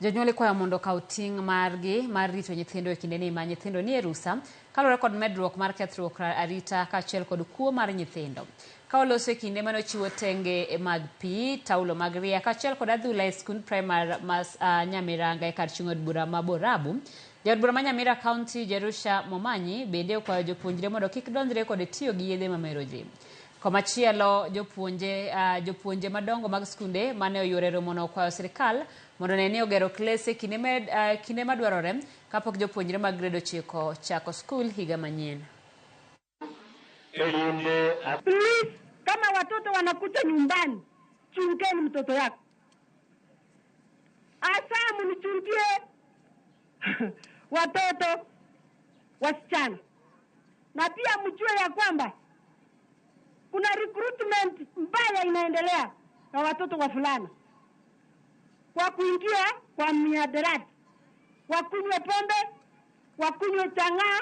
Jonyuol ikwayo mondo okaw ting' margi mar rito nyithindo e kindeni ma nyithindo nie rusa kaluwore kod medruok mar kethruok arita kaachiel kod kuo mar nyithindo. Ka oloso e kinde mane ochiwo tenge mag pi, taulo mag ria kaachiel kod adhula e skund primar ma Nyamiranga e kar chung' od bura ma Borabu, jaod bura ma Nyamira County Jerusha Momanyi bende okwayo jopuonjre mondo kik donjre kod tiyo gi yedhe mamero ji. Komachielo jopuonje madongo mag skunde mane oyuoro e romono okwayo sirikal mondo one ni ogero klese kinde madwarore kapok jopuonjre mag grade 9 chako skul higa manyien. Please, kama watoto wanakuja nyumbani, chungeni mtoto yako. Asa mnichungie watoto wasichana. Na pia mjue ya kwamba kuna recruitment mbaya inaendelea na watoto wavulana kwa kuingia kwa mihadarati, wakunywe pombe, wakunywe chang'aa,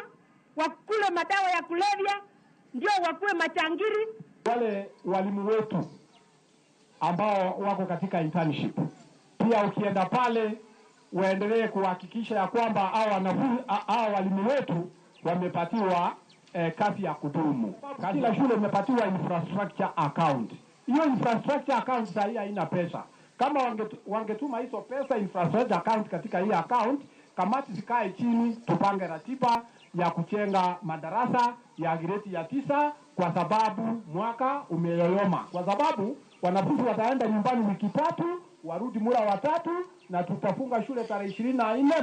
wakule madawa ya kulevya, ndio wakuwe machangiri. Wale walimu wetu ambao wako katika internship, pia ukienda pale waendelee kuhakikisha ya kwamba hao walimu wetu wamepatiwa kazi ya kudumu. Kila shule imepatiwa infrastructure account. Hiyo infrastructure account sasa hii haina pesa. Kama wangetuma hizo pesa infrastructure account katika hii account, kamati zikae chini tupange ratiba ya kujenga madarasa ya grade ya 9, kwa sababu mwaka umeyoyoma. Kwa sababu wanafunzi wataenda nyumbani wiki 3, warudi mura watatu, na tutafunga shule tarehe 24.